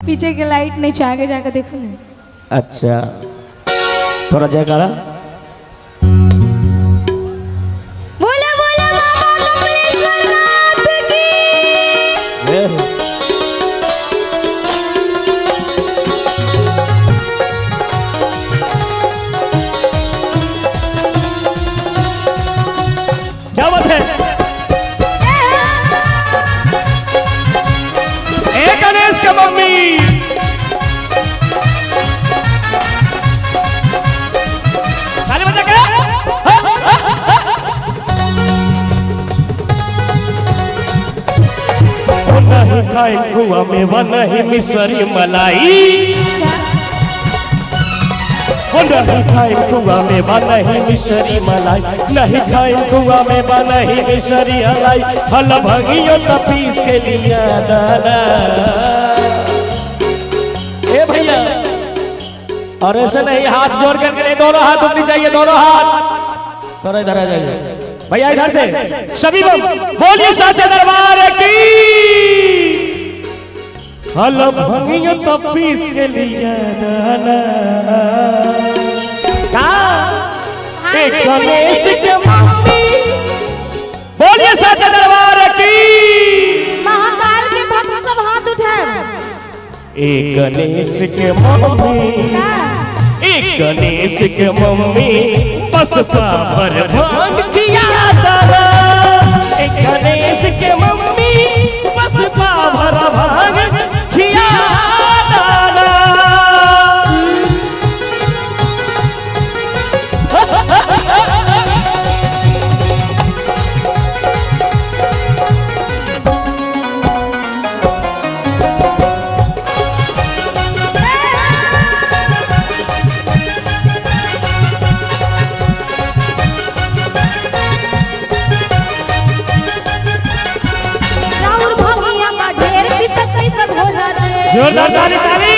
पीछे के लाइट नहीं छै, आगे जाके देखू ने। अच्छा, थोड़ा जयकारा। बोले बोले बाबा कमलेश्वर नाथ की। जय हो। क्या बात है? ए गणेश के मम्मी, ताली बजा के। ओ नहीं खाए खुआ मेवा, नहीं मिसरी मलाई। अच्छा। ओ नहीं खाए खुआ मेवा, नहीं मिसरी मलाई, नहीं खाए खुआ मेवा, नहीं मिसरी मलाई, हल भंगियो त पीस के लिया दाना। ए भैया, और ऐसे नहीं, हाथ जोड़ करके नहीं, दोनों हाथ उठनी चाहिए, दोनों हाथ। थोड़ा इधर आ जाइए भैया, इधर से सभी लोग बोलिए साचे दरबार की। हल भंगियो त पीस के लिया दाना का। ए गणेश के मम्मी, बोलिए साचे दरबार की। महाकाल के भक्त सब हाथ उठाए। ए गणेश के मम्मी, का? ए गणेश के मम्मी, बस पापर भांग खिया दाना। ए गणेश के मम्मी, बस पापर भांग खिया दाना। राउर भंगिया बा ढेर पिसत पिसत होला रे। जोरदार ताली, ताली।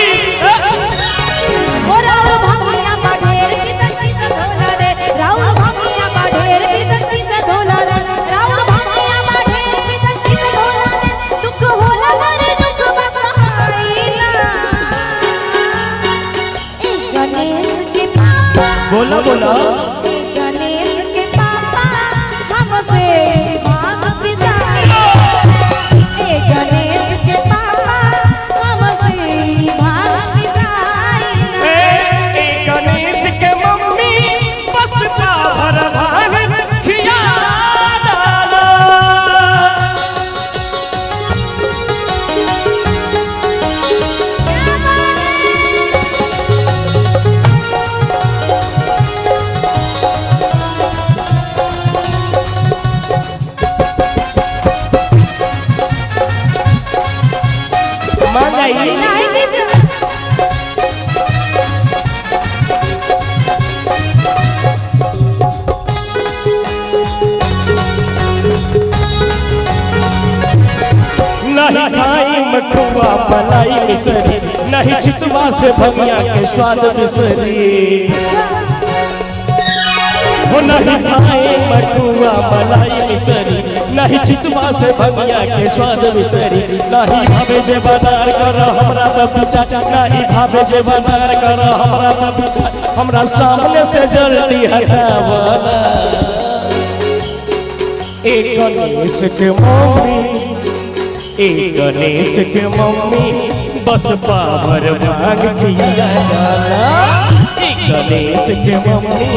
ओ राउर भंगिया बा ढेर पिसत पिसत होला रे। राउर भंगिया बा ढेर पिसत पिसत होला रे। राउर भंगिया बा ढेर पिसत पिसत होला रे। दुख होला मारे दुख बसहाई ना। ए गणेश के पापा, बोला बोला। ए गणेश के पापा, हमसे भांग पिसाई। ए गणेश के पापा, हमसे भांग पिसाई ना। ए ए गणेश के मम्मी, बस पापर भांग खिया दाना। मान जाइए। नहीं पिस नहीं खाई मखुआ मलाई मिसरी, नहीं चितवा से भंगिया के स्वाद बिसरी। वो नहीं खाए मखुआ मलाई मिसरी, नहीं चितवा से भंगिया के स्वाद बिसरी। नहीं भावे जे बनार कर हमरा बबूचा, नहीं भावे जे बनार कर हमरा बबूचा, हमरा सामने से जल्दी हटावना। ए गणेश के मम्मी, ए गणेश के मम्मी, बस पावर भांग खिया दाना। ए गणेश के मम्मी,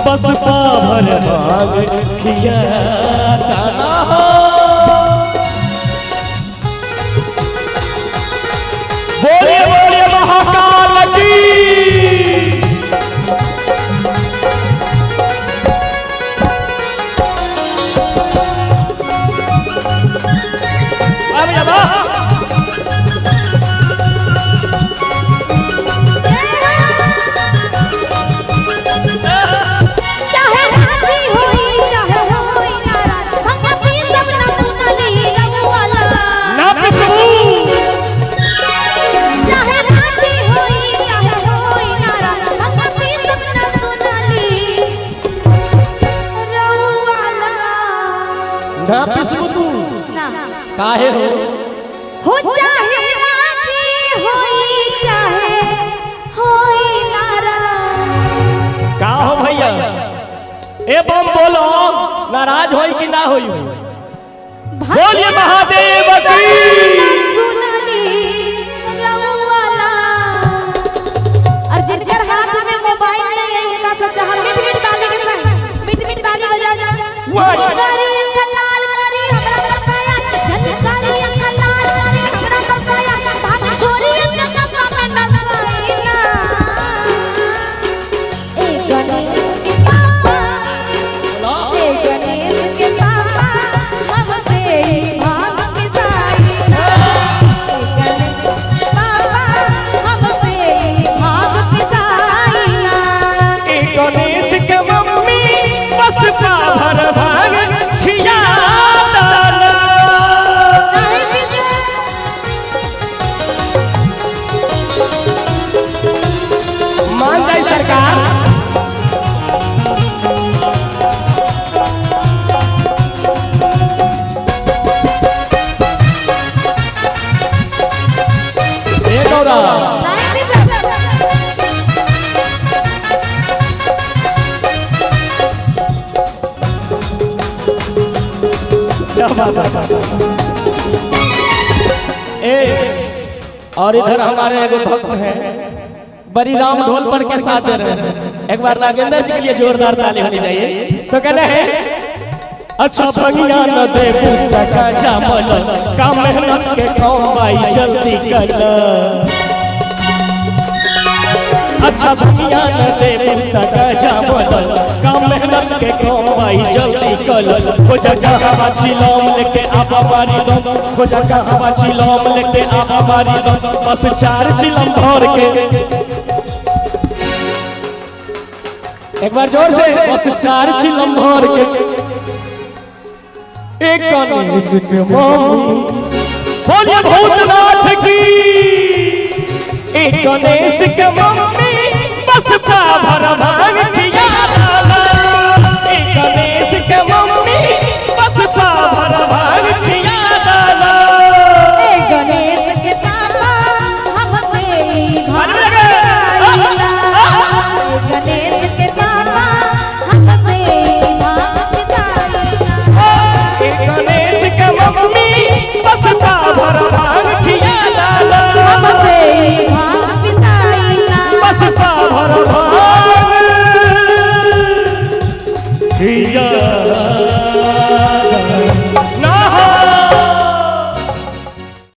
बस पावर भांग खिया दाना हो। बोलिए बोलिए महाकाल की। वाह भैया वाह। चाहे राजी होई चाहे होई नाराज, भंगिया पीसब ना पुनली रउवाला। ना पिसबू। चाहे राजी होई चाहे होई नाराज, भंगिया पीसब ना सुनली रउवाला। ना पिसबू तू? ना। काहे हो? हो चाहे राजी होई ए बम बोलो, नाराज होई कि ना होई? बोलिए महादेव की। सुनली रउआला। और जिनकर हाथ में मोबाइल नहीं है उनका सच्चा हम मिट मिट ताली के संग मिट मिट ताली बजा जा। वाह। करी अख लाल करी हमरा बताया, झनकारी अख लाल करी हमरा बताया, भाग छोरी अख नफा में नसाई ना। ए गणेश के पापा, ए गणेश के पापा, हमसे ही भाग पिसाई ना। ए गणेश के पापा, हमसे ही भाग पिसाई ना। ए गणेश के मम्मी, बस पाभर भांग खिया दाना। नहीं पिसे। मान जाए सरकार। ए गौरा। नहीं पिसे। क्या बात है। ए और इधर हमारे एगो भक्त हैं, बड़ी राम ढोल पर के साथ दे रहे हैं। एक बार नागेंद्र जी के लिए जोरदार ताली होनी चाहिए। तो कहना है, अच्छा भंगिया न दे पुत्र का जामल का, मेहनत के कौन बाई जल्दी कर। अच्छा भंगिया न दे पुत्र का जामल का, मेहनत के कौन बाई जल्दी कर। खोजा कहाँ चिलम लेके आबा मारी दम, खोजा कहाँ चिलम लेके आबा मारी दम, बस चार चिलम भर के। एक बार जोर से, बस चार चिलम भर के। एक गणेश के मम्मी, बोलिए भूतनाथ की। एक गणेश